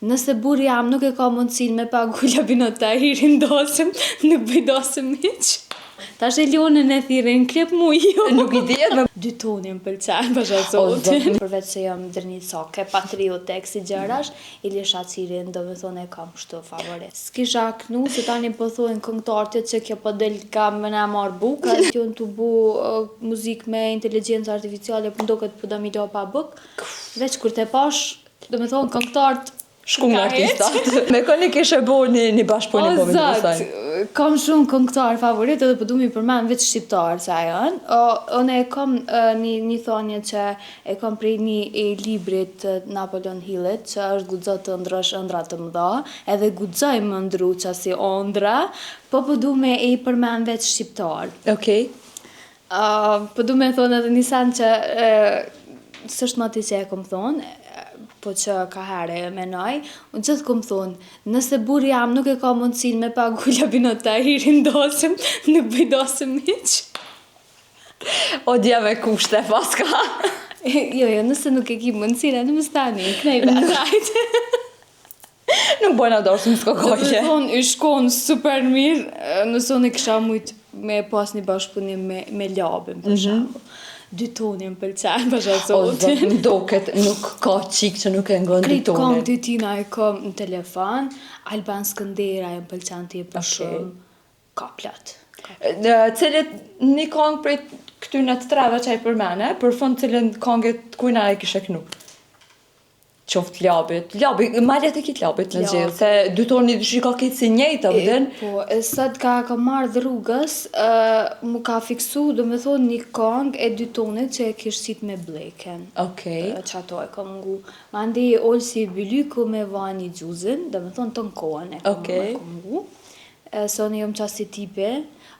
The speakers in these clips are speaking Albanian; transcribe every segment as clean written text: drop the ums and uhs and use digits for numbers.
Nëse burri jam nuk e ka mundësinë me pagu Labinot Tahirin dasëm, nuk bëj dasëm hiq. Tash Elionën e thirrin klip mu jo. Nuk i dihet me Dytoni më pëlqen, pasha O, zotin. Përveç se jam dërnicake, patriote, kësi gjërash, Ilir Shaqirin, do me thonë e kam kështu favorit. S'kisha knu se tani po thonë këngëtarët që kjo po del ka me na marr bukë, janë tu bu uh, muzikë me inteligjencë artificiale, po m'doket po do mi lo pa buk. Veç kur te pash, do me thonë këngëtarët shku nga artistat. Me këni kishe bo një, një bashkëpunim O po me zot, kam shumë këngëtar favorit edhe po du mi përmend veç shqiptar që janë. O, unë e kam uh, një, një thonje që e kam prej një e librit të Napoleon Hillit që është guxo të ëndrrosh ëndra të mëdha, edhe guxoj më ndru qasi ëndra, po po du me e i përmend veç shqiptar. Okej. Uh, po du me thonë edhe një sen që uh, s'është më ti që e kom thonë, po që ka herë e menoj, unë gjithë kom thonë, nëse burri jam nuk e ka mundësinë me pagu Labinot Tahirin dasëm, nuk bëj dasëm hiq. O dja me kushte paska. jo, jo, nëse nuk e ki mundësinë, në mos tani, knej vetë, hajt. Nuk bojna dasëm s'ka Do të kajke. thonë, i shkon super mirë, e, nëse unë e kisha mujt me pas një bashkëpunim me, me Labin, për shembull. Dytoni më pëlqen, pasha O zot, zotin. më doket nuk ka qik që nuk e ngon Krejt dytonin. kongë të tina e kom në telefon, Alban Skëndera e më pëlqen tepër Okej. shumë. Ka plot. Ka. Në cilët një kongë prej këtyne të treve që i përmene, për fund cilën kongë të kujna e kishe knu? Qoftë Labit. Labi, ma letë e kitë Labit në Labit. gjithë, se dytoni dyshi ka kitë si njëjtë, a vëdin? Po, e sot ka ka marrë rrugës, uh, mu ka fiksu, do me thonë, një kongë e dytonit që e kish qit me Bleken. Okej. E, Që ato e kam ngu. Mandi Olsi Bylyku me Vani Gjuzin, do me thonë të në kohën e kam, Okej. e kam ngu. E, se unë jam qasi tipi.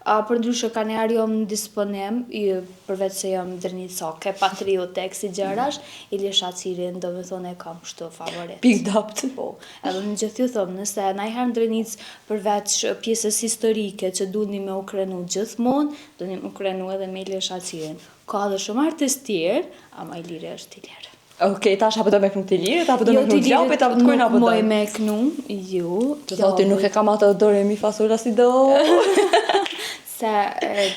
A, për ndryshe ka njerë jam në disponim, i, përveç se jam dërnicake, patriote, kësi gjërash, Ilir Shaqirin, do me thonë e kam kështu favorit. Pikë dapt. Po, edhe në gjithë ju thom, nëse najherë në Drenicë përveç pjesës historike që duni me u krenu gjithmonë, duni me u krenu edhe me Ilir Shaqirin. Ka edhe shumë artist tjerë, ama Iliri është Ilir. Okej, tash apo do me knu të Ilirit, apo do me Jo, knu të Labit, apo të kujna nuk apo do? moj me knu, jo. Të thoti nuk e kam atë do re mi fa sol la si do. Se e,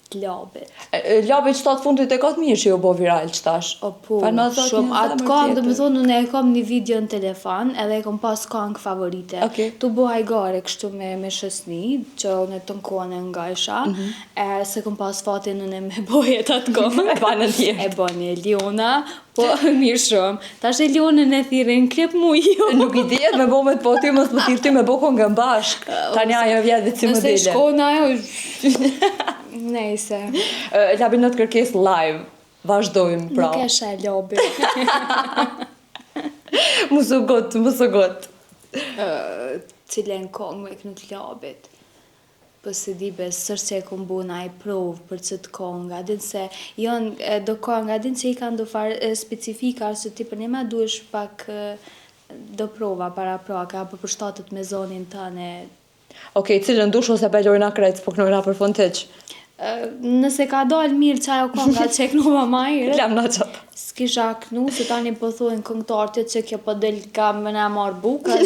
të Labit. E, e, Labi që të fundit e ka të mirë që ju bo viral që tash. O po, Falë ma zot, shumë. një Atë zemër kangë, do me tjetër. thonë, unë e kam një video në telefon, edhe e kam pas kangë favorite. Okej. Tu bo hajgare kështu me, me shoqni, që unë të në kohën e ngajsha, Mhm. e se kam pas fatin unë me bojet atë kohë. E banë tjerë. E bani Eliona, po mirë shumë. Tash Elionën e thirrin klip mu jo. Nuk i dihet me bo me të po ty, mos më thirr ty me bo kongën bashk. Tani ajo vjen vetë si Nëse modele. shkon ajo... Nejse. E, Labi në të kërkes live. Vazhdojmë pra. Nuk e sheh Labi. Mos u got, mos u got. Ë, Cilën kongë me knu të Labit. Po se di be, s'është që e kom bu naj provë për qëtë kongë, a din se janë e, do kongë, a din që i kanë do farë e, specifika, që ti për një me duhesh pak e, do prova paraprake, apo përshtatet me zonin tëne. Okej, cilën dush ose pelojna krejt, po knojna për fund hiq. Ë, Nëse ka dalë mirë që ajo konga që e knova ma herët, Lam na qatë. s'kisha knu, se tani po thonë këngëtarët që kjo po del ka me na marr bukën.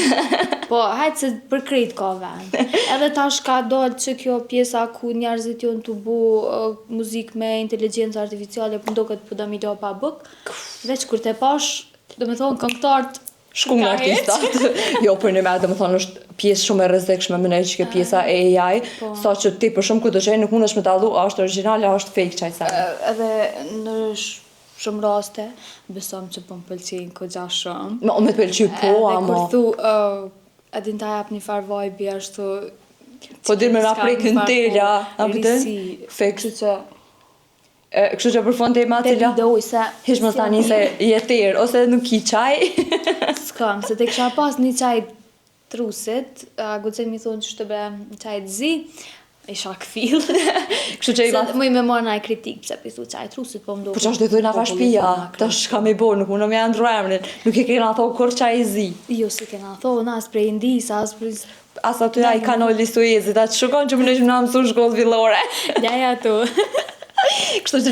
Po, hajt se për krejt ka vend. Edhe tash ka dalë që kjo pjesa ku njerëzit janë tu bu uh, muzikë me inteligjencë artificiale, po m'doket po do mi lo pa buk. Veç kur te pash, do me thonë këngëtarët Shku nga Ka heq. artistat. jo, për një me, do më thonë, është pjesë shumë e rrezikshme më që kjo pjesa e AI, Po. sa që ti për shumë ku do që nuk mundesh me dallu, a është original, a është fake qaj sen. Edhe në sh- shumë raste, besom që po më pëlqejnë kogja shumë. Me, me të pëlqy po, Edhe ama. kur thu, uh, a din ta jap një farë vibe ashtu Po din me na s'ka prek një në farë, tela, po, a kupton? risi. Fix. Kështu që E, Kështu që për fund tema te cila video se Hish mos tani se je tërë, ose nuk ki çaj. S'kam, se te kisha pas një çaj trusit, a guxoj mi thonë që të be çaj të zi, isha këfill. Kështu që i Se va më i me marrë naj kritik, pse po i thu çaj trusit, po më Po që është të thujna ka shtëpia, tash ka me bo, nuk mundem me ja ndru emrin. Nuk e kena thonë kur çaj i zi. Jo, se kena thonë, as prej Indisë, as prej... As aty ai kanali Suezit, atë shikon që më nishim na mësu në shkollë fillore. Ljaja ato. Kështu që.